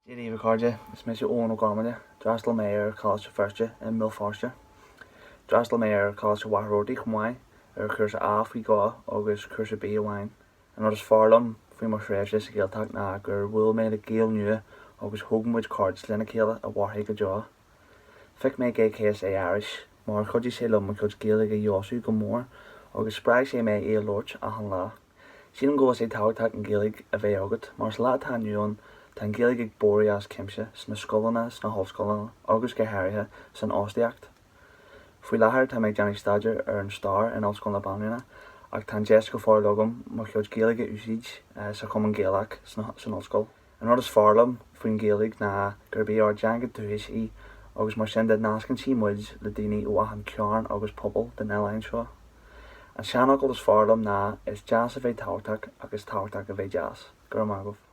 Dia daoibh a chairde, is mise Eoin Ó Gormaile. D'fhreastail mé ar Choláiste Feirste i mBéal Feirste. D'fhreastail mé ar Choláiste Mhachaire Rabhartaigh chomh maith, ar chúrsa A faoi dhó agus cúrsa B amháin. An rud is fearr liom faoi mo thréimhse sa Ghaeltacht ná gur bhuail mé le Gaeil nua agus thóg muid cairdeas lena chéile a mhairfidh go deo. Phioc mé KSA Irish mar chuidigh sé liom mo chuid Gaeilge a fheabhsú go mór agus spreag sé mé í a labhairt achan lá. Sílim go bhfuil sé tábhachtach an Ghaeilge a bheith agat, mar sa lá atá inniu ann, tá an Ghaeilge ag borradh as cuimse, sna scoileanna, sna hollscoileanna agus go háirithe san fhostaíocht. Faoi láthair tá mé ag déanamh staidéar ar an stair in Ollscoil na Banríona, ach tá an deis go fóill agam mo chuid Gaeilge a úsáid sa Chumann Gaelach san ollscoil. An rud is fearr liom faoin Ghaeilge ná gurb í ár dteanga dúchais í agus mar sin de nascann sí muid le daoine ó achan cearn agus pobal den oileán seo. An seanfhocal is fearr liom ná 'Is deas a bheith tábhachtach ach is tábhachtach a bheith deas'. Go raibh maith agaibh.